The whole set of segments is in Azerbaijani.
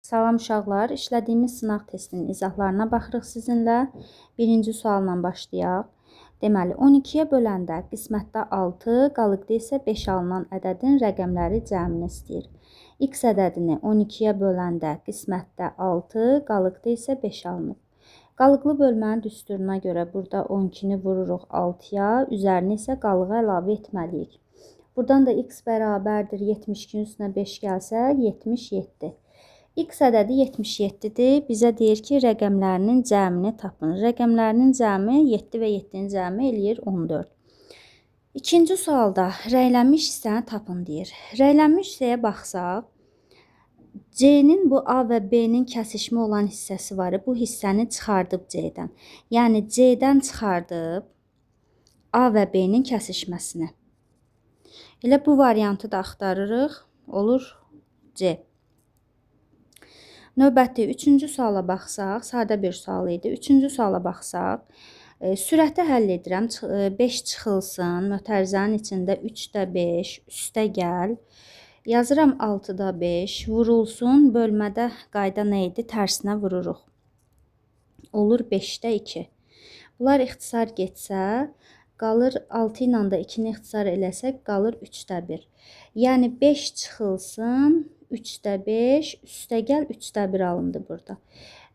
Salam uşaqlar, işlədiyimiz sınaq testinin izahlarına baxırıq sizinlə. Birinci sualla başlayaq. Deməli, 12-yə böləndə qismətdə 6, qalıqda isə 5 alınan ədədin rəqəmləri cəmini istəyir. X ədədini 12-yə böləndə qismətdə 6, qalıqda isə 5 alınıb. Qalıqlı bölmənin düsturuna görə burada 12-ni vururuq 6-ya, üzərinə isə qalığı əlavə etməliyik. Buradan da x bərabərdir 72-nin üstünə 5 gəlsə 77. X ədədi 77-dir. Bizə deyir ki, rəqəmlərinin cəmini tapın. Rəqəmlərinin cəmi 7 və 7-nin cəmi eləyir 14. İkinci sualda rəylənmiş hissəni tapın deyir. Rəylənmiş hissəyə baxsaq, C-nin bu A və B-nin kəsişmə olan hissəsi var. Bu hissəni çıxardıb C-dən. Yəni C-dən çıxardıb A və B-nin kəsişməsini. Elə bu variantı da axtarırıq. Olur C. Növbəti üçüncü suala baxsaq, sadə bir sual idi. Üçüncü suala baxsaq, sürəti həll edirəm. 5 çıxılsın, mötərizənin içində 3-də 5, üstə gəl. Yazıram 6-da 5, vurulsun, bölmədə qayda nə idi? Tərsinə vururuq. Olur 5-də 2. Bunlar ixtisar getsə, qalır 6 ilə də 2-ni ixtisar eləsək, qalır 3-də 1. Yəni 5 çıxılsın, 3-də 5, üstə gəl 3-də 1 alındı burada.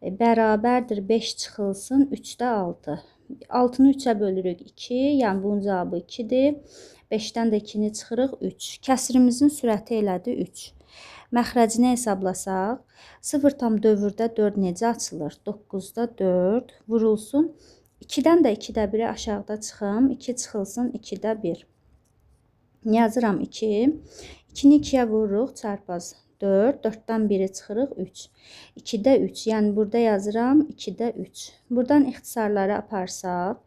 Bərabərdir 5 çıxılsın, 3-də 6. 6-nı 3-ə bölürük 2, yəni bunun cavabı 2-dir. 5-dən də 2-ni çıxırıq 3. Kəsirimizin sürəti elədi 3. Məxrəcini hesablasaq, 0,4-də 4 necə açılır? 9-da 4 vurulsun. 2-dən də 2-də 1-i aşağıda çıxım. 2 çıxılsın 2-də 1. Yazıram 2. 2-ni 2-yə vururuq, çarpaz 4. 4-dən 1-i çıxırıq 3. 2-də 3. Yəni burada yazıram 2-də 3. Buradan ixtisarları aparsaq,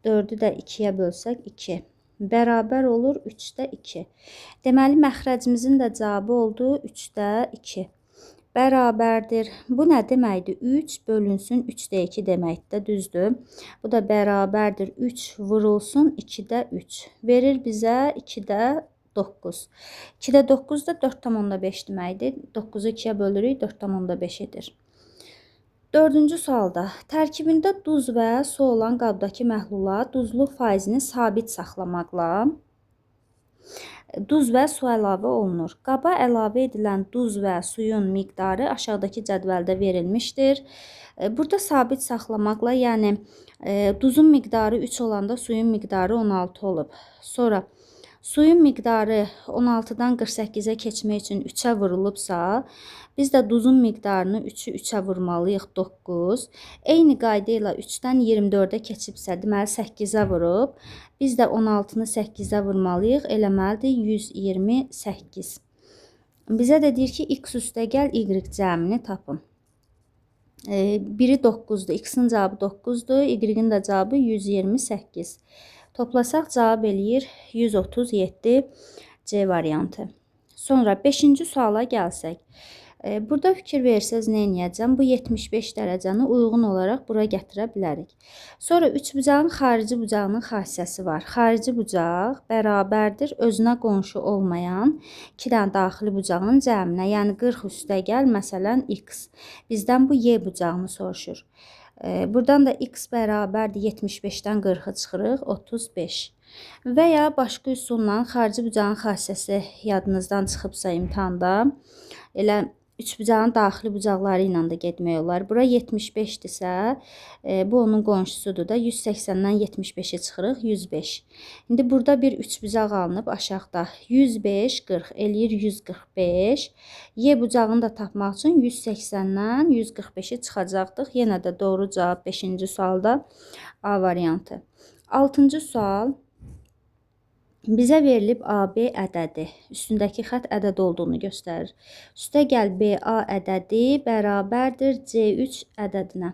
4-ü də 2-yə bölsək 2. Bərabər olur 3-də 2. Deməli, məxrəcimizin də cavabı oldu 3-də 2. Bərabərdir. Bu nə deməkdir? 3 bölünsün 3-də 2 deməkdir də, düzdür. Bu da bərabərdir. 3 vurulsun 2-də 3. Verir bizə 2-də 9. 2-də 9 da 4,5 deməkdir. 9-u 2-yə bölürük, 4,5 edir. Dördüncü sualda tərkibində duz və su olan qabdakı məhlula duzluq faizini sabit saxlamaqla duz və su əlavə olunur. Qaba əlavə edilən duz və suyun miqdarı aşağıdakı cədvəldə verilmişdir. Burada sabit saxlamaqla, yəni duzun miqdarı 3 olanda suyun miqdarı 16 olub. Sonra suyun miqdarı 16-dan 48-ə keçmək üçün 3-ə vurulubsa, biz də duzun miqdarını 3-ü 3-ə vurmalıyıq 9. Eyni qayda ilə 3-dən 24-ə keçibsə, deməli 8-ə vurub. Biz də 16-nı 8-ə vurmalıyıq, eləməlidir 128. Bizə də deyir ki, x üstə gəl, y cəmini tapın. Biri 9-dur, x-in cavabı 9-dur, y-in də cavabı 128. Toplasaq cavab eləyir 137 C variantı. Sonra 5-ci suala gəlsək. Burada fikir versəz nə edəcəm? Bu 75 dərəcəni uyğun olaraq bura gətirə bilərik. Sonra üçbucağın xarici bucağının xassəsi var. Xarici bucaq bərabərdir özünə qonşu olmayan 2 dənə daxili bucağın cəminə. Yəni 40 üstə gəl, məsələn x. Bizdən bu y bucağını soruşur. Buradan da x bərabərdir 75-dən 40-ı çıxırıq, 35. Və ya başqa üsulla xarici bucağın xassəsi yadınızdan çıxıbsa imtahanda, elə üçbucağın daxili bucaqları ilə də getmək olar. Bura 75-dirsə, bu onun qonşusudur da. 180-dən 75-i çıxırıq, 105. İndi burada bir üçbucaq alınıb aşağıda. 105, 40 eləyir 145. Y bucağını da tapmaq üçün 180-dən 145-i çıxacaqdıq. Yenə də doğru cavab 5-ci sualda A variantı. 6-cı sual. Bizə verilib AB ədədi. Üstündəki xətt ədəd olduğunu göstərir. Üstə gəl BA ədədi bərabərdir C3 ədədinə.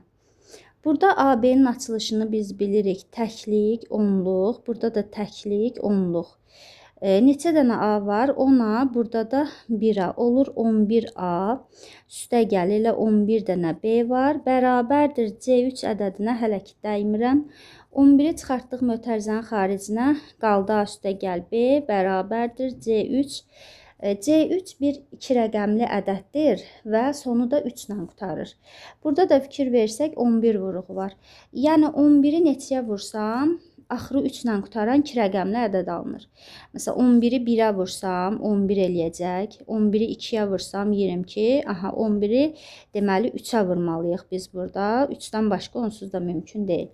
Burada AB-nin açılışını biz bilirik. Təklik, onluq. Burada da təklik, onluq. Neçə dənə A var? 10A, burada da 1A. Olur 11A. Üstə gəl elə 11 dənə B var. Bərabərdir C3 ədədinə hələ ki dəymirəm. 11-i çıxartdıq mötərizənin xaricinə. Qaldı A üstə gəl B bərabərdir C3. C3 bir 2 rəqəmli ədəddir və sonu da 3 ilə qurtarır. Burada da fikir versək 11 vuruğu var. Yəni 11-i neçəyə vursam, axırı 3 ilə qurtaran 2 rəqəmli ədəd alınır. Məsələn, 11-i 1-ə vursam 11 eləyəcək. 11-i 2-yə vursam 22. Aha, 11-i deməli 3-ə vurmalıyıq biz burada. 3-dən başqa onsuz da mümkün deyil.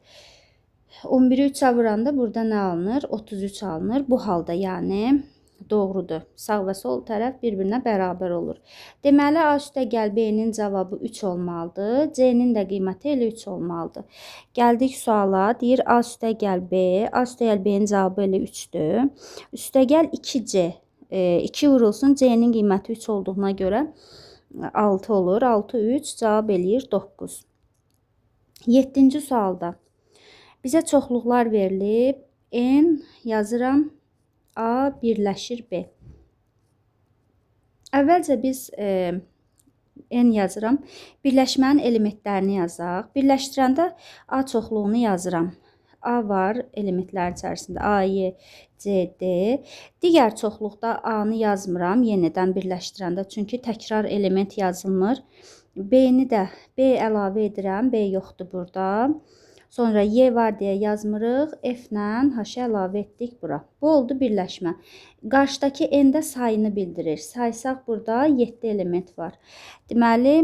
11-i 3-ə vuranda burada nə alınır? 33 alınır. Bu halda yəni doğrudur. Sağ və sol tərəf bir-birinə bərabər olur. Deməli, A üstə gəl B-nin cavabı 3 olmalıdır. C-nin də qiyməti elə 3 olmalıdır. Gəldik suala. Deyir A üstə gəl B. A üstə gəl B-nin cavabı elə 3-dür. Üstə gəl 2C. 2 vurulsun. C-nin qiyməti 3 olduğuna görə 6 olur. 6, 3 cavab eləyir 9. 7-ci sualda bizə çoxluqlar verilib. N yazıram. A birləşir B. Əvvəlcə biz N yazıram. Birləşmənin elementlərini yazaq. Birləşdirəndə A çoxluğunu yazıram. A var elementlər içərisində. A, Y, C, D. Digər çoxluqda A-nı yazmıram yenidən birləşdirəndə. Çünki təkrar element yazılmır. B-ni də B əlavə edirəm. B yoxdur burada. Sonra Y var deyə yazmırıq. F-lə H-ı əlavə etdik bura. Bu oldu birləşmə. Qarşıdakı N-də sayını bildirir. Saysaq burada 7 element var. Deməli,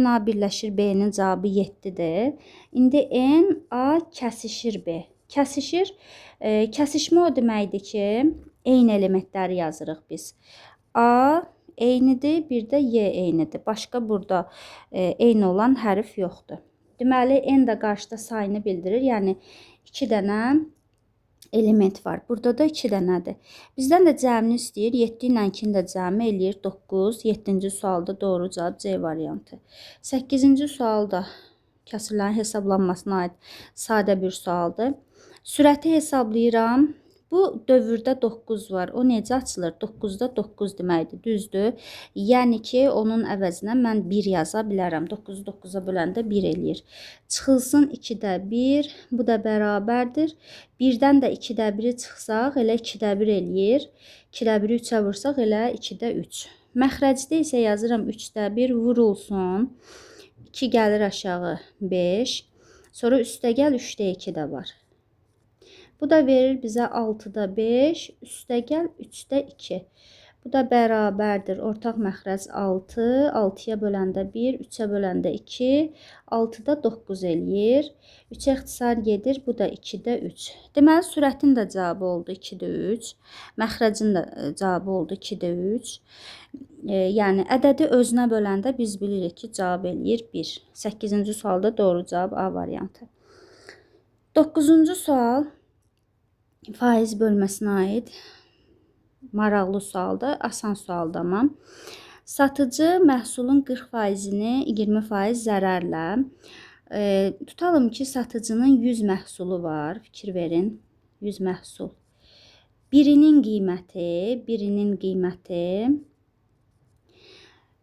NA birləşir B-nin cavabı 7-dir. İndi N, A kəsişir B. Kəsişir. Kəsişmə o deməkdir ki, eyni elementləri yazırıq biz. A eynidir, bir də Y eynidir. Başqa burada eyni olan hərf yoxdur. Deməli, N də qarşıda sayını bildirir. Yəni, 2 dənə element var. Burada da 2 dənədir. Bizdən də cəmini istəyir. 7 ilə 2-nin də cəmi eləyir 9. 7-ci sualda doğru cavab C variantı. 8-ci sualda kəsirlərin hesablanmasına aid sadə bir sualdır. Sürəti hesablayıram. Bu dövrdə 9 var. O necə açılır? 9-da 9 deməkdir. Düzdür. Yəni ki, onun əvəzinə mən 1 yaza bilərəm. 9-u 9-a böləndə 1 eləyir. Çıxılsın 2-də 1. Bu da bərabərdir. 1-dən də 2-də 1-i çıxsaq, elə 2-də 1 eləyir. 2-də 1-i 3-ə vursaq, elə 2-də 3. Məxrəcdə isə yazıram 3-də 1 vurulsun. 2 gəlir aşağı 5. Sonra üstə gəl 3-də 2 də var. Bu da verir bizə 6-da 5, üstə gəl 3-də 2. Bu da bərabərdir. Ortaq məxrəc 6, 6-ya böləndə 1, 3-ə böləndə 2, 6-da 9 eləyir. 3-ə ixtisar gedir, bu da 2-də 3. Deməli, sürətin də cavabı oldu 2-də 3, məxrəcin də cavabı oldu 2-də 3. Yəni, ədədi özünə böləndə biz bilirik ki, cavab eləyir 1. 8-ci sualda doğru cavab A variantı. 9-cu sual faiz bölməsinə aid maraqlı sualdır, asan sualdır amma. Satıcı məhsulun 40%-ni 20% zərərlə. Tutalım ki, satıcının 100 məhsulu var. Fikir verin, 100 məhsul. Birinin qiyməti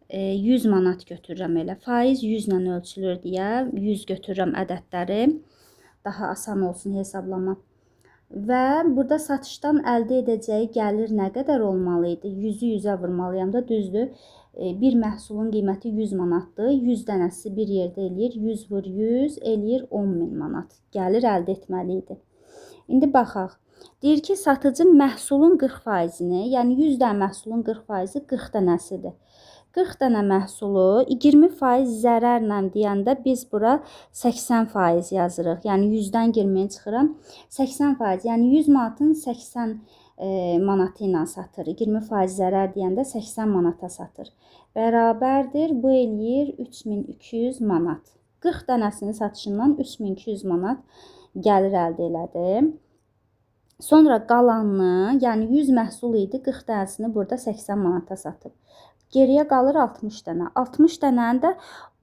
100 manat götürürəm elə. Faiz 100 ilə ölçülür deyə 100 götürürəm ədədləri. Daha asan olsun hesablama. Və burada satışdan əldə edəcəyi gəlir nə qədər olmalı idi? 100-ü 100-ə vurmalıyam da, düzdür. Bir məhsulun qiyməti 100 manatdır. 100 dənəsi bir yerdə eləyir. 100 vur 100 eləyir 10.000 manat. Gəlir əldə etməli idi. İndi baxaq. Deyir ki, satıcı məhsulun 40%-ni, yəni 100 dənə məhsulun 40%-i 40 dənəsidir. 40 dənə məhsulu 20% zərərlə deyəndə biz bura 80% yazırıq. Yəni 100-dən 20-ni çıxıram. 80%, yəni 100 manatın 80 manatı ilə satır. 20% zərər deyəndə 80 manata satır. Bərabərdir. Bu eləyir 3200 manat. 40 dənəsinin satışından 3200 manat gəlir əldə elədi. Sonra qalanını, yəni 100 məhsul idi, 40 dənəsini burada 80 manata satıb. Geriyə qalır 60 dənə. 60 dənəni də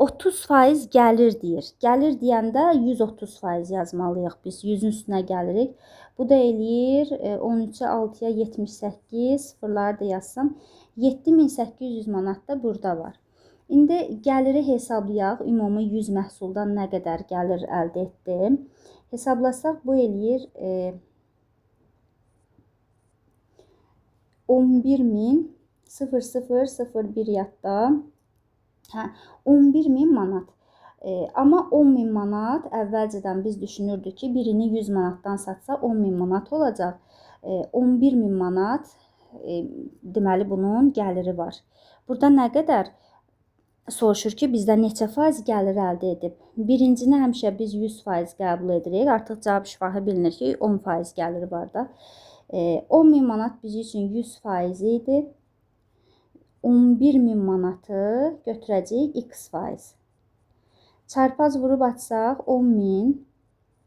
30% gəlir deyir. Gəlir deyəndə 130% yazmalıyıq biz. 100-ün üstünə gəlirik. Bu da eləyir 13-ə 6-ya 78, sıfırları da yazsam 7800 manat da burada var. İndi gəliri hesablayaq. Ümumi 100 məhsuldan nə qədər gəlir əldə etdi. Hesablasaq bu eləyir 11.000 0, 0, 0, 1 yadda. Hə, 11 min manat. Amma 10 min manat əvvəlcədən biz düşünürdük ki, birini 100 manatdan satsa 10 min manat olacaq. 11 min manat deməli bunun gəliri var. Burada nə qədər soruşur ki, bizdən neçə faiz gəlir əldə edib? Birincini həmişə biz 100% qəbul edirik. Artıq cavab şifahi bilinir ki, 10% gəliri var da. 10 min manat bizim üçün 100% idi. 11 min manatı götürəcəyik x faiz. Çarpaz vurub açsaq 10 min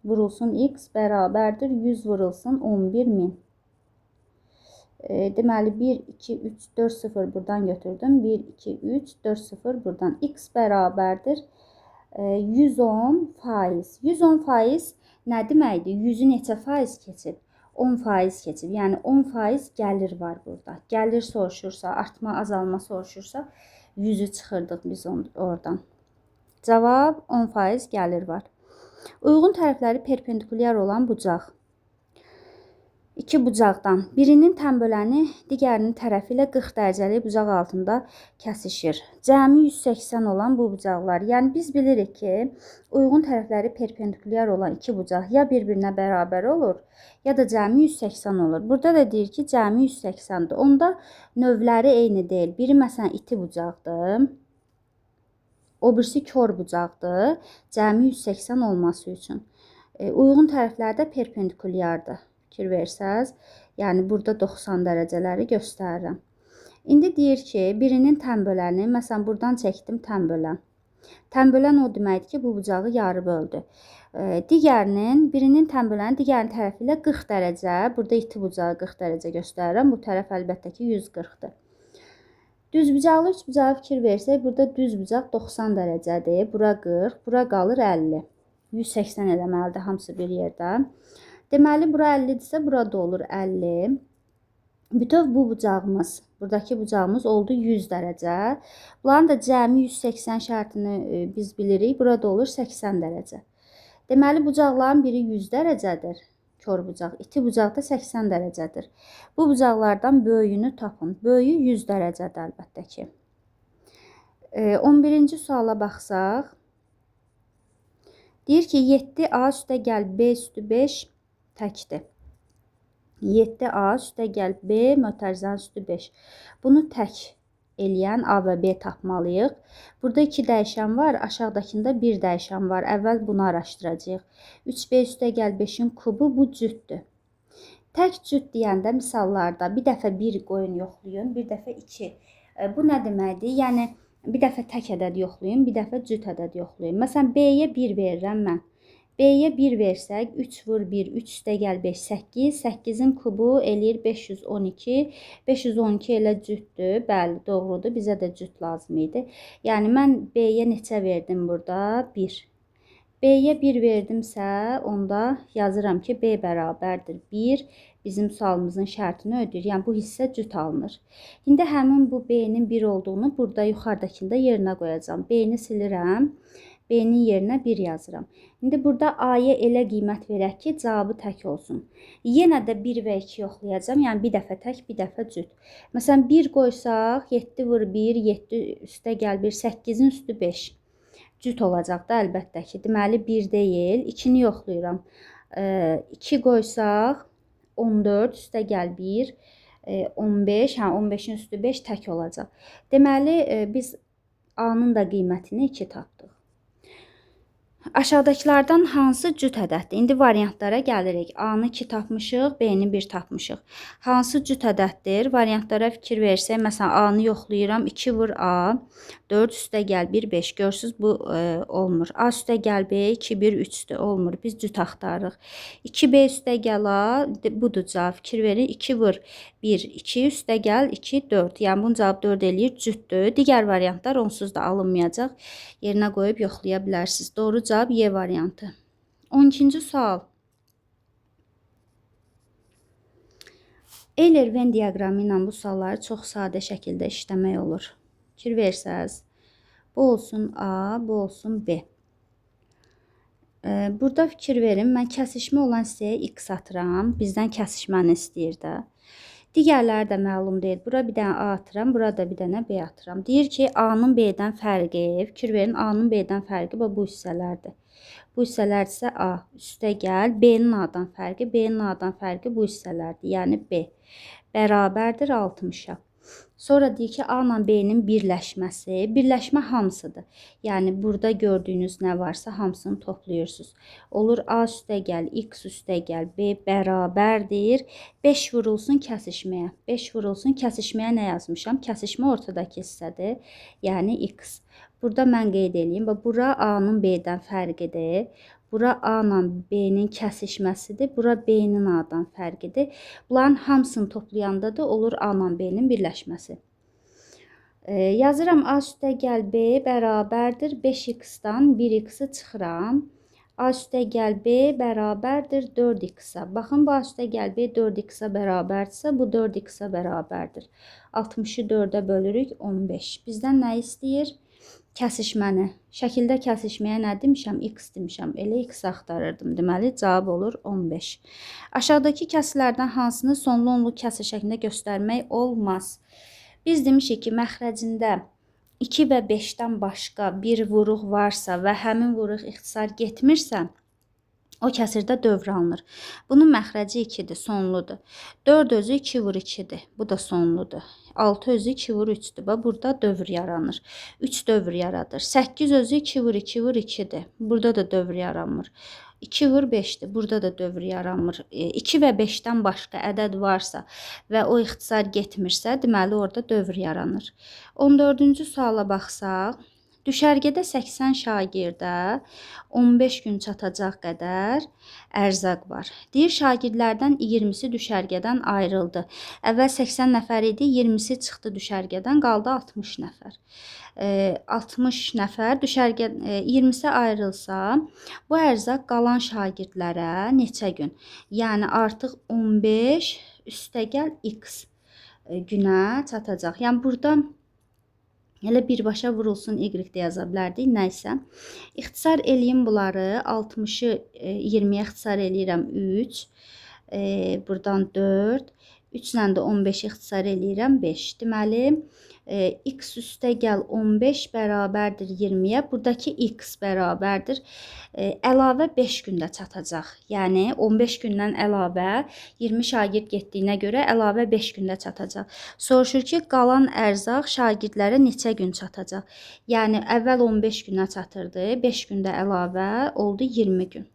vurulsun x bərabərdir 100 vurulsun 11 min. Deməli 1, 2, 3, 4, 0 buradan götürdüm. 1, 2, 3, 4, 0 buradan. X bərabərdir 110 faiz. 110 faiz nə deməkdir? 100-ü neçə faiz keçib? 10 faiz keçib. Yəni 10 faiz gəlir var burada. Gəlir soruşursa, artma, azalma soruşursa 100-ü çıxırdıq biz oradan. Cavab 10 faiz gəlir var. Uyğun tərəfləri perpendikulyar olan bucaq. İki bucaqdan birinin tənböləni digərinin tərəfi ilə 40 dərəcəlik bucaq altında kəsişir. Cəmi 180 olan bu bucaqlar. Yəni biz bilirik ki, uyğun tərəfləri perpendikulyar olan iki bucaq ya bir-birinə bərabər olur, ya da cəmi 180 olur. Burada da deyir ki, cəmi 180-dir. Onda növləri eyni deyil. Biri məsələn iti bucaqdır. O birisi kor bucaqdır. Cəmi 180 olması üçün. Uyğun tərəflər də perpendikulyardır. Fikir versəz, yəni burada 90 dərəcələri göstərirəm. İndi deyir ki, birinin tənböləni, məsələn, buradan çəkdim tənbölən. Tənbölən o deməkdir ki, bu bucağı yarı böldü. Digərinin, birinin tənböləni digərinin tərəfi ilə 40 dərəcə, burada iti bucağı 40 dərəcə göstərirəm. Bu tərəf əlbəttə ki, 140-dır. Düzbucaqlı üçbucağa fikir versək, burada düz bucaq 90 dərəcədir. Bura 40, bura qalır 50. 180 eləməlidir hamısı bir yerdə. Deməli, bura 50-dirsə, bura da olur 50. Bütöv bu bucağımız, buradakı bucağımız oldu 100 dərəcə. Bunların da cəmi 180 şərtini biz bilirik. Burada olur 80 dərəcə. Deməli, bucaqların biri 100 dərəcədir. Kor bucaq, iti bucaq da 80 dərəcədir. Bu bucaqlardan böyüyünü tapın. Böyüyü 100 dərəcədir əlbəttə ki. 11-ci suala baxsaq. Deyir ki, 7A üstə gəl B üstü 5 təkdir. 7A üstə gəl B mötərizənin üstü 5. Bunu tək eləyən A və B tapmalıyıq. Burada 2 dəyişən var, aşağıdakında 1 dəyişən var. Əvvəl bunu araşdıracağıq. 3B üstə gəl 5-in kubu bu cütdür. Tək cüt deyəndə misallarda bir dəfə 1 qoyun yoxlayın, bir dəfə 2. Bu nə deməkdir? Yəni bir dəfə tək ədəd yoxlayın, bir dəfə cüt ədəd yoxlayın. Məsələn, B-yə 1 verirəm mən. B-yə 1 versək, 3 vur 1, 3 üstə gəl 5, 8. 8-in kubu eləyir 512. 512 elə cütdür. Bəli, doğrudur. Bizə də cüt lazım idi. Yəni, mən B-yə neçə verdim burada? 1. B-yə 1 verdimsə, onda yazıram ki, B bərabərdir 1. Bizim sualımızın şərtini ödəyir. Yəni, bu hissə cüt alınır. İndi həmin bu B-nin 1 olduğunu burada yuxarıdakında yerinə qoyacağam. B-ni silirəm. B-nin yerinə 1 yazıram. İndi burada A-ya elə qiymət verək ki, cavabı tək olsun. Yenə də 1 və 2 yoxlayacağam. Yəni, bir dəfə tək, bir dəfə cüt. Məsələn, 1 qoysaq, 7 vur 1, 7 üstə gəl 1, 8-in üstü 5. Cüt olacaq da əlbəttə ki. Deməli, 1 deyil, 2-ni yoxlayıram. 2 qoysaq, 14 üstə gəl 1, 15, hə, 15-in üstü 5 tək olacaq. Deməli, biz A-nın da qiymətini 2 tapdıq. Aşağıdakılardan hansı cüt ədəddir? İndi variantlara gəlirik. A-nı 2 tapmışıq, B-ni 1 tapmışıq. Hansı cüt ədəddir? Variantlara fikir versək, məsələn, A-nı yoxlayıram. 2 vur A, 4 üstə gəl 1, 5. Görürsünüz, bu olmur. A üstə gəl B, 2, 1, 3-dür. Olmur. Biz cüt axtarırıq. 2B üstə gəl A, budur cavab. Fikir verin. 2 vur 1, 2 üstə gəl 2, 4. Yəni, bunun cavabı 4 eləyir, cütdür. Digər variantlar onsuz da alınmayacaq. Yerinə qoyub yoxlaya bilərsiniz. Doğru cavab Y variantı. 12-ci sual. Euler-Venn diaqramı ilə bu sualları çox sadə şəkildə işləmək olur. Fikir versəz, bu olsun A, bu olsun B. Burada fikir verin, mən kəsişmə olan hissəyə X atıram. Bizdən kəsişməni istəyir də. Digərləri də məlum deyil. Bura bir dənə A atıram, bura da bir dənə B atıram. Deyir ki, A-nın B-dən fərqi, fikir verin, A-nın B-dən fərqi bu hissələrdir. Bu hissələr isə A üstə gəl, B-nin A-dan fərqi, B-nin A-dan fərqi bu hissələrdir. Yəni B bərabərdir 60-a. Sonra deyir ki, A ilə B-nin birləşməsi, birləşmə hamısıdır. Yəni, burada gördüyünüz nə varsa hamısını toplayırsınız. Olur A üstə gəl, X üstə gəl, B bərabərdir. 5 vurulsun kəsişməyə. 5 vurulsun kəsişməyə nə yazmışam? Kəsişmə ortadakı hissədir. Yəni, X. Burada mən qeyd eləyim. Bax, bura A-nın B-dən fərqidir. Bura A ilə B-nin kəsişməsidir. Bura B-nin A-dan fərqidir. Bunların hamısını toplayanda da olur A ilə B-nin birləşməsi. Yazıram A üstə gəl B bərabərdir 5x-dan 1x-i çıxıram. A üstə gəl B bərabərdir 4x-a. Baxın, bu A üstə gəl B 4x-a bərabərdirsə, bu 4x-a bərabərdir. 60-ı 4-ə bölürük 15. Bizdən nə istəyir? Kəsişməni. Şəkildə kəsişməyə nə demişəm? X demişəm. Elə X axtarırdım. Deməli, cavab olur 15. Aşağıdakı kəsirlərdən hansını sonlu onlu kəsir şəklində göstərmək olmaz? Biz demişik ki, məxrəcində 2 və 5-dən başqa bir vuruq varsa və həmin vuruq ixtisar getmirsə, o kəsirdə dövr alınır. Bunun məxrəci 2-dir, sonludur. 4 özü 2 vur 2-dir. Bu da sonludur. 6 özü 2 vur 3-dür. Bax, burada dövr yaranır. 3 dövr yaradır. 8 özü 2 vur 2 vur 2-dir. Burada da dövr yaranmır. 2 vur 5-dir. Burada da dövr yaranmır. 2 və 5-dən başqa ədəd varsa və o ixtisar getmirsə, deməli orada dövr yaranır. 14-cü suala baxsaq, düşərgədə 80 şagirdə 15 gün çatacaq qədər ərzaq var. Deyir, şagirdlərdən 20-si düşərgədən ayrıldı. Əvvəl 80 nəfər idi, 20-si çıxdı düşərgədən, qaldı 60 nəfər. 60 nəfər düşərgə, 20-si ayrılsa, bu ərzaq qalan şagirdlərə neçə gün? Yəni, artıq 15 üstəgəl x günə çatacaq. Yəni, burada elə birbaşa vurulsun Y də yaza bilərdik. Nəysə. İxtisar eləyim bunları. 60-ı 20-yə ixtisar eləyirəm 3. Buradan 4. 3 ilə də 15-i ixtisar eləyirəm 5. Deməli, x üstə gəl 15 bərabərdir 20-yə. Buradakı x bərabərdir. Əlavə 5 gündə çatacaq. Yəni, 15 gündən əlavə 20 şagird getdiyinə görə əlavə 5 gündə çatacaq. Soruşur ki, qalan ərzaq şagirdlərə neçə gün çatacaq? Yəni, əvvəl 15 günə çatırdı. 5 gündə əlavə oldu 20 gün.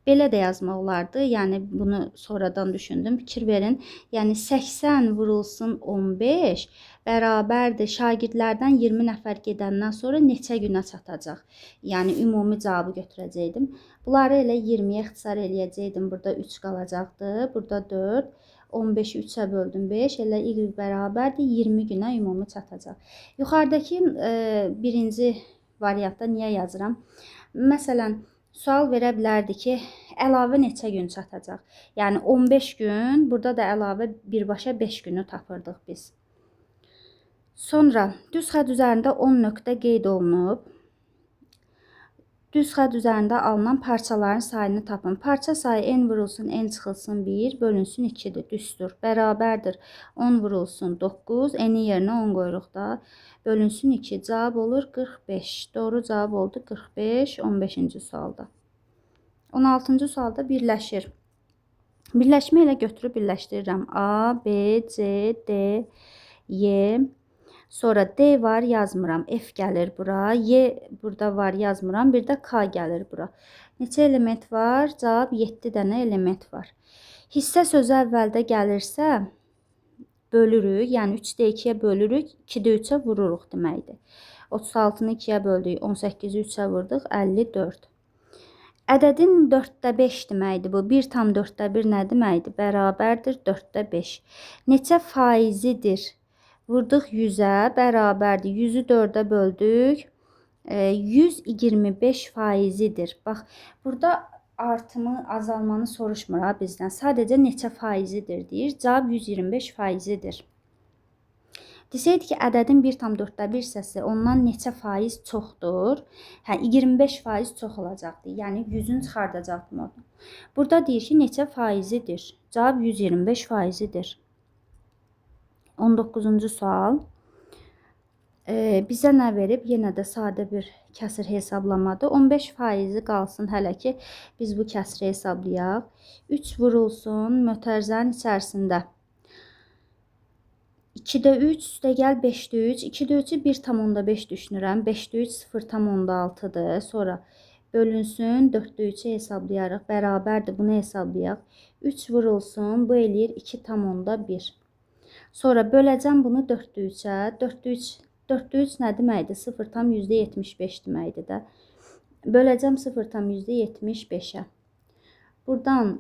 Belə də yazmaq olardı. Yəni, bunu sonradan düşündüm. Fikir verin. Yəni, 80 vurulsun 15 bərabərdir. Şagirdlərdən 20 nəfər gedəndən sonra neçə günə çatacaq? Yəni, ümumi cavabı götürəcəkdim. Bunları elə 20-yə ixtisar eləyəcəkdim. Burada 3 qalacaqdı. Burada 4. 15-i 3-ə böldüm 5. Elə Y bərabərdir. 20 günə ümumi çatacaq. Yuxarıdakı birinci variantda niyə yazıram? Məsələn, sual verə bilərdi ki, əlavə neçə gün çatacaq? Yəni, 15 gün, burada da əlavə birbaşa 5 günü tapırdıq biz. Sonra, düz xətt üzərində 10 nöqtə qeyd olunub. Düz xətt üzərində alınan parçaların sayını tapın. Parça sayı n vurulsun, n çıxılsın 1, bölünsün 2-dir, düstur, bərabərdir. 10 vurulsun 9, n-in yerinə 10 qoyuruq da, bölünsün 2, cavab olur 45. Doğru cavab oldu 45, 15-ci sualda. 16-cı sualda birləşir. Birləşmə ilə götürüb birləşdirirəm. A, B, C, D, Y. Sonra D var, yazmıram. F gəlir bura. Y burada var, yazmıram. Bir də K gəlir bura. Neçə element var? Cavab 7 dənə element var. Hissə sözü əvvəldə gəlirsə, bölürük. Yəni 3-də 2-yə bölürük, 2-də 3-ə vururuq deməkdir. 36-nı 2-yə böldük, 18-i 3-ə vurduq, 54. Ədədin 4-də 5 deməkdir bu. 1,4-də 1 nə deməkdir? Bərabərdir 4-də 5. Neçə faizidir? Vurduq 100-ə, bərabərdir. 100-ü 4-ə böldük. 125 faizidir. Bax, burada artımı, azalmanı soruşmur ha bizdən. Sadəcə neçə faizidir deyir. Cavab 125 faizidir. Desəydi ki, ədədin 1,1 hissəsi ondan neçə faiz çoxdur? Hə, 25% çox olacaqdı. Yəni 100-ün çıxardacaqdım oradan. Burada deyir ki, neçə faizidir? Cavab 125 faizidir. 19-cu sual. Bizə nə verib? Yenə də sadə bir kəsir hesablamadır. 15 faizi qalsın hələ ki, biz bu kəsiri hesablayaq. 3 vurulsun mötərizənin içərisində. 2-də 3, üstəgəl 5-də 3. 2-də 3-ü 1,5 düşünürəm. 5-də 3 0,6-dır. Sonra bölünsün 4-də 3-ü hesablayarıq. Bərabərdir, bunu hesablayaq. 3 vurulsun, bu eləyir 2,1. Sonra böləcəm bunu 4-də 3-ə. 4-də 3, 4-də 3 nə deməkdir? 0,75 deməkdir də. Böləcəm 0,75-ə. Buradan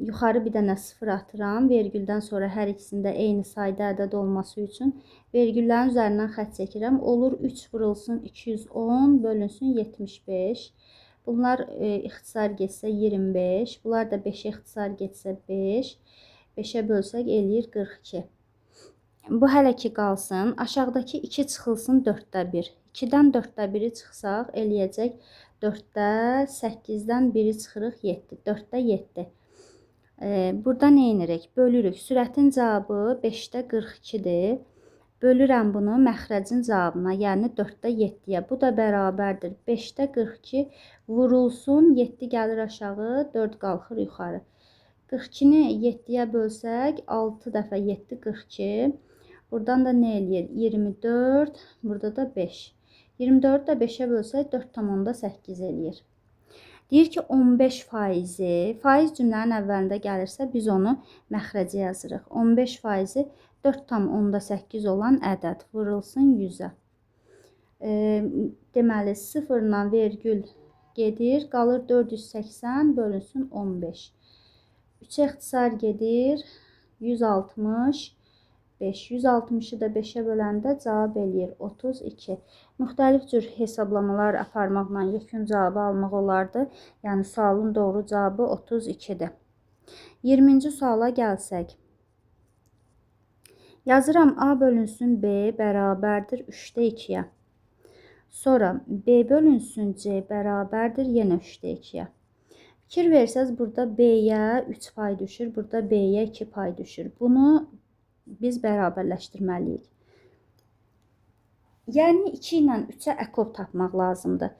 yuxarı bir dənə 0 atıram. Vergüldən sonra hər ikisində eyni sayda ədəd olması üçün vergüllərin üzərindən xətt çəkirəm. Olur 3 vurulsun 210 bölünsün 75. Bunlar ixtisar getsə 25. Bunlar da 5-ə ixtisar getsə 5. 5-ə bölsək eləyir 42. Bu hələ ki qalsın. Aşağıdakı 2 çıxılsın 4-də 1. 2-dən 4-də 1-i çıxsaq eləyəcək 4-də 8-dən 1-i çıxırıq 7. 4-də 7. Burada nə edirik? Bölürük. Sürətin cavabı 5-də 42-dir. Bölürəm bunu məxrəcin cavabına, yəni 4-də 7-yə. Bu da bərabərdir. 5-də 42 vurulsun, 7 gəlir aşağı, 4 qalxır yuxarı. 42-ni 7-yə bölsək, 6 dəfə 7, 42. Buradan da nə eləyir? 24, burada da 5. 24-ü də 5-ə bölsək 4,8 eləyir. Deyir ki, 15 faizi, faiz cümlənin əvvəlində gəlirsə biz onu məxrəcə yazırıq. 15 faizi 4,8 olan ədəd vurulsun 100-ə. Deməli, 0-la vergül gedir, qalır 480 bölünsün 15. 3-ə ixtisar gedir, 165. 160-ı da 5-ə böləndə cavab eləyir 32. Müxtəlif cür hesablamalar aparmaqla yekun cavabı almaq olardı. Yəni sualın doğru cavabı 32-dir. 20-ci suala gəlsək. Yazıram A bölünsün B bərabərdir 3-də 2-yə. Sonra B bölünsün C bərabərdir yenə 3-də 2-yə. Fikir versəz burada B-yə 3 pay düşür, burada B-yə 2 pay düşür. Bunu biz bərabərləşdirməliyik. Yəni 2 ilə 3-ə əkob tapmaq lazımdır.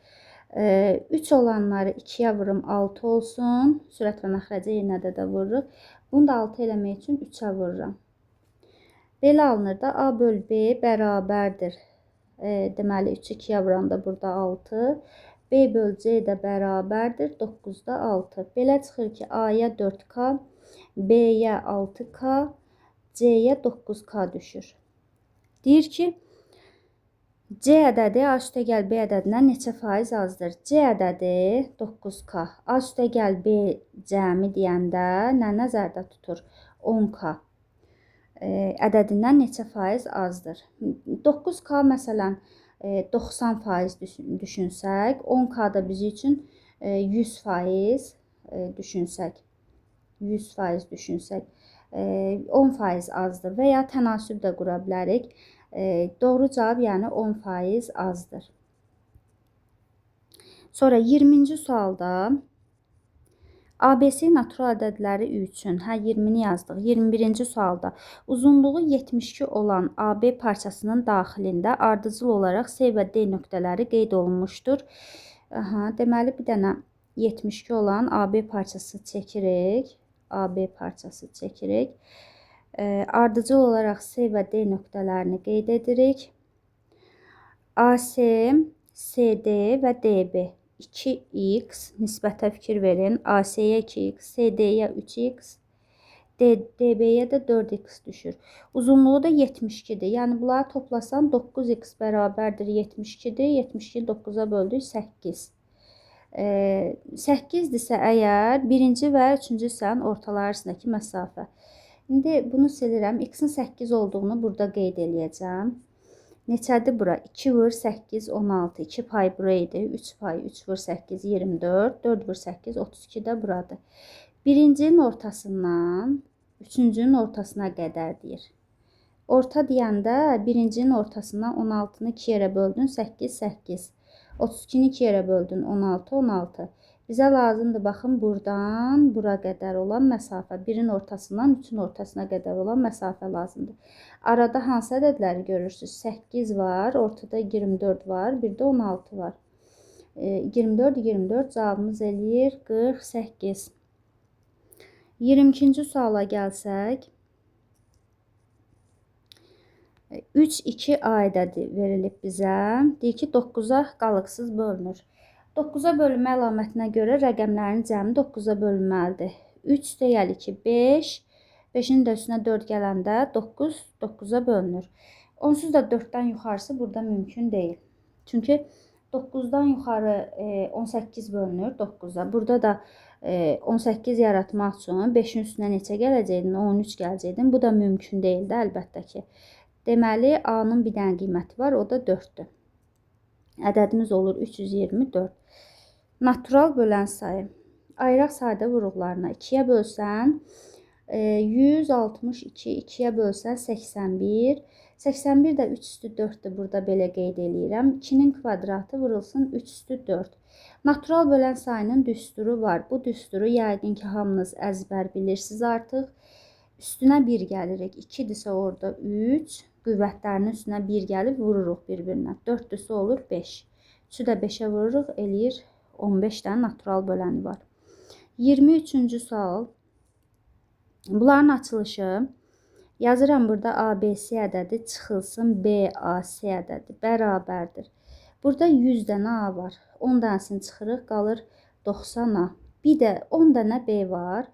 3 olanları 2-yə vurum 6 olsun. Sürət və məxrəcə eyni ədədə vururuq. Bunu da 6 eləmək üçün 3-ə vururam. Belə alınır da A böl B bərabərdir. Deməli 3-ü 2-yə vuranda burada 6. B böl C də bərabərdir 9-da 6. Belə çıxır ki A-ya 4K, B-yə 6K, C-yə 9K düşür. Deyir ki, C ədədi A üstəgəl B ədədindən neçə faiz azdır? C ədədi 9K. A üstəgəl B cəmi deyəndə nə nəzərdə tutur? 10K. Ədədindən neçə faiz azdır? 9K məsələn 90% düşünsək, 10K da bizi üçün 100% düşünsək. 100% düşünsək. 10% azdır və ya tənasüb də qura bilərik. Doğru cavab yəni 10% azdır. Sonra 20-ci sualda ABC natural ədədləri üçün, hə 20-ni yazdıq. 21-ci sualda uzunluğu 72 olan AB parçasının daxilində ardıcıl olaraq C və D nöqtələri qeyd olunmuşdur. Aha, deməli bir dənə 72 olan AB parçası çəkirik. AB parçası çəkirik. Ardıcıl olaraq C və D nöqtələrini qeyd edirik. AC, CD və DB 2x nisbətə fikir verin. AC-yə 2x, CD-yə 3x, DB-yə də 4x düşür. Uzunluğu da 72-dir. Yəni bunları toplasan 9x bərabərdir 72-dir. 72-ni 9-a böldük 8. 8-dirsə əgər birinci və üçüncü hissənin ortaları arasındakı məsafə. İndi bunu silirəm. X-in 8 olduğunu burada qeyd eləyəcəm. Neçədir bura? 2 vur 8, 16. 2 pay bura idi. 3 pay 3 vur 8, 24. 4 vur 8, 32 də buradır. Birincinin ortasından üçüncünün ortasına qədər deyir. Orta deyəndə birincinin ortasından 16-nı 2 yerə böldün, 8, 8. 32-ni 2 yerə böldün, 16, 16. Bizə lazımdır, baxın, buradan bura qədər olan məsafə. Birin ortasından 3-ün ortasına qədər olan məsafə lazımdır. Arada hansı ədədləri görürsünüz? 8 var, ortada 24 var, bir də 16 var. 24, 24 cavabımız eləyir 48. 22-ci suala gəlsək. 3, 2 A ədədi verilib bizə. Deyir ki, 9-a qalıqsız bölünür. 9-a bölünmə əlamətinə görə rəqəmlərin cəmi 9-a bölünməlidir. 3 deyəli ki, 5, 5-in də üstünə 4 gələndə 9, 9-a bölünür. Onsuz da 4-dən yuxarısı burada mümkün deyil. Çünki 9-dan yuxarı 18 bölünür 9-a. Burada da 18 yaratmaq üçün 5-in üstünə neçə gələcəkdin? 13 gələcəkdin. Bu da mümkün deyildi əlbəttə ki. Deməli, A-nın bir dənə qiyməti var, o da 4-dür. Ədədimiz olur 324. Natural bölən sayı. Ayıraq sadə vuruqlarına. 2-yə bölsən 162, 2-yə bölsən 81. 81 də 3 üstü 4-dür. Burada belə qeyd eləyirəm. 2-nin kvadratı vurulsun 3 üstü 4. Natural bölən sayının düsturu var. Bu düsturu yəqin ki, hamınız əzbər bilirsiniz artıq. Üstünə 1 gəlirik. 2-dirsə orada 3. Qüvvətlərinin üstünə 1 gəlib vururuq bir-birinə. 4-dürsə olur 5. 3-ü də 5-ə vururuq, eləyir 15 dənə natural böləni var. 23-cü sual. Bunların açılışı. Yazıram burada ABC ədədi çıxılsın BAC ədədi bərabərdir. Burada 100 dənə A var. 10 dənəsini çıxırıq, qalır 90 A. Bir də 10 dənə B var.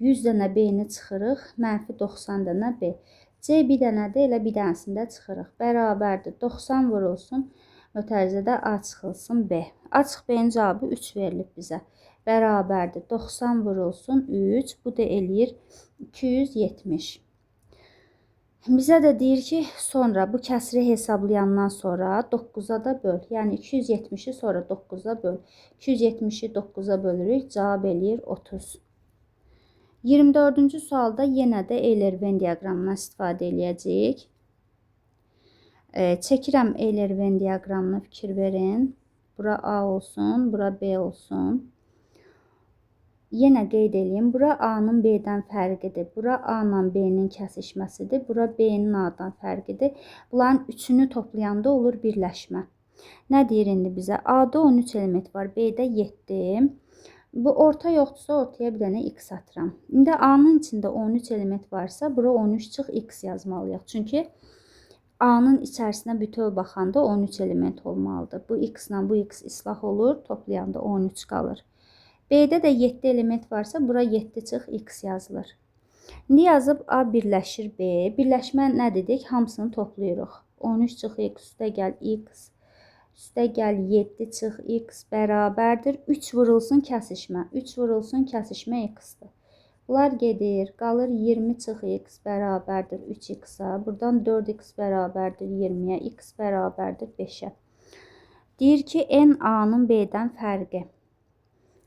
100 dənə B-ni çıxırıq, mənfi 90 dənə B. C bir dənədir, elə bir dənəsini də çıxırıq. Bərabərdir. 90 vurulsun, mötərizədə A çıxılsın B. A çıx B-nin cavabı 3 verilib bizə. Bərabərdir. 90 vurulsun 3. Bu da eləyir 270. Bizə də deyir ki, sonra bu kəsri hesablayandan sonra 9-a da böl. Yəni 270-i sonra 9-a böl. 270-i 9-a bölürük, cavab eləyir 30. 24-cü sualda yenə də Euler-Venn diaqramından istifadə eləyəcəyik. Çəkirəm Euler-Venn diaqramını, fikir verin. Bura A olsun, bura B olsun. Yenə qeyd eləyim. Bura A-nın B-dən fərqidir. Bura A-la B-nin kəsişməsidir. Bura B-nin A-dan fərqidir. Bunların üçünü toplayanda olur birləşmə. Nə deyir indi bizə? A-da 13 element var, B-də 7. Bu orta yoxdursa ortaya bir dənə x atıram. İndi A-nın içində 13 element varsa, bura 13 çıx x yazmalıyıq. Çünki A-nın içərisinə bütöv baxanda 13 element olmalıdır. Bu x-la bu x islah olur, toplayanda 13 qalır. B-də də 7 element varsa, bura 7 çıx x yazılır. İndi yazıb A birləşir B. Birləşmə nə dedik? Hamısını toplayırıq. 13 çıx x üstə gəl x. Üstə gəl 7 çıx x bərabərdir. 3 vurulsun kəsişmə. 3 vurulsun kəsişmə x-dir. Bunlar gedir. Qalır 20 çıx x bərabərdir 3x-a. Buradan 4x bərabərdir 20-yə. X bərabərdir 5-ə. Deyir ki, N A-nın B-dən fərqi.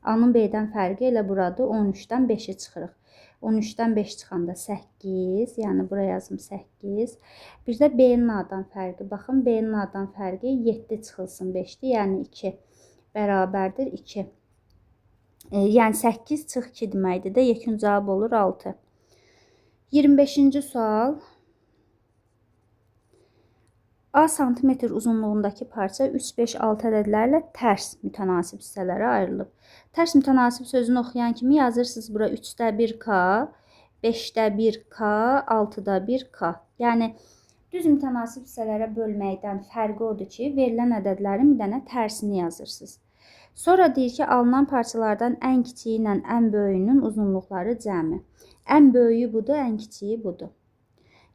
A-nın B-dən fərqi elə buradır. 13-dən 5-i çıxırıq. 13-dən 5 çıxanda 8, yəni bura yazım 8. Bir də B-nin A-dan fərqi. Baxın, B-nin A-dan fərqi 7 çıxılsın 5-dir, yəni 2 bərabərdir 2. Yəni 8 çıx 2 deməkdir də, yekun cavab olur 6. 25-ci sual. A santimetr uzunluğundakı parça 3, 5, 6 ədədlərlə tərs mütənasib hissələrə ayrılıb. Tərs mütənasib sözünü oxuyan kimi yazırsınız bura 3-də 1K, 5-də 1K, 6-da 1K. Yəni düz mütənasib hissələrə bölməkdən fərqi odur ki, verilən ədədlərin bir dənə tərsini yazırsınız. Sonra deyir ki, alınan parçalardan ən kiçiyi ilə ən böyüyünün uzunluqları cəmi. Ən böyüyü budur, ən kiçiyi budur.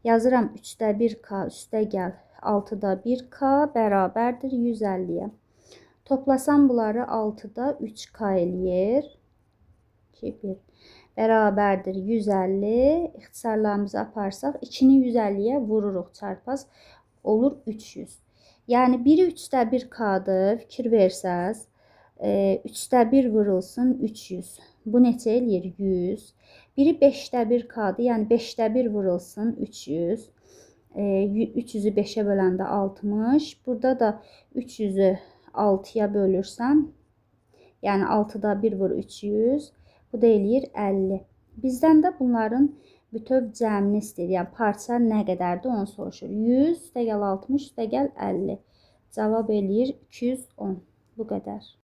Yazıram 3-də 1K üstə gəl 6-da 1K bərabərdir 150-yə. Toplasam bunları 6-da 3K eləyir. 2, 1 bərabərdir 150. İxtisarlarımızı aparsaq 2-ni 150-yə vururuq çarpaz olur 300. Yəni biri 3-də 1K-dır. Fikir versəz 3-də 1 vurulsun 300. Bu neçə eləyir? 100. Biri 5-də 1K-dır. Yəni 5-də 1 vurulsun 300. 300-ü 5-ə böləndə 60. Burada da 300-ü 6-ya bölürsən, yəni 6-da 1 vur 300. Bu da eləyir 50. Bizdən də bunların bütöv cəmini istəyir. Yəni parça nə qədərdir onu soruşur. 100 üstəgəl 60 üstəgəl 50. Cavab eləyir 210. Bu qədər.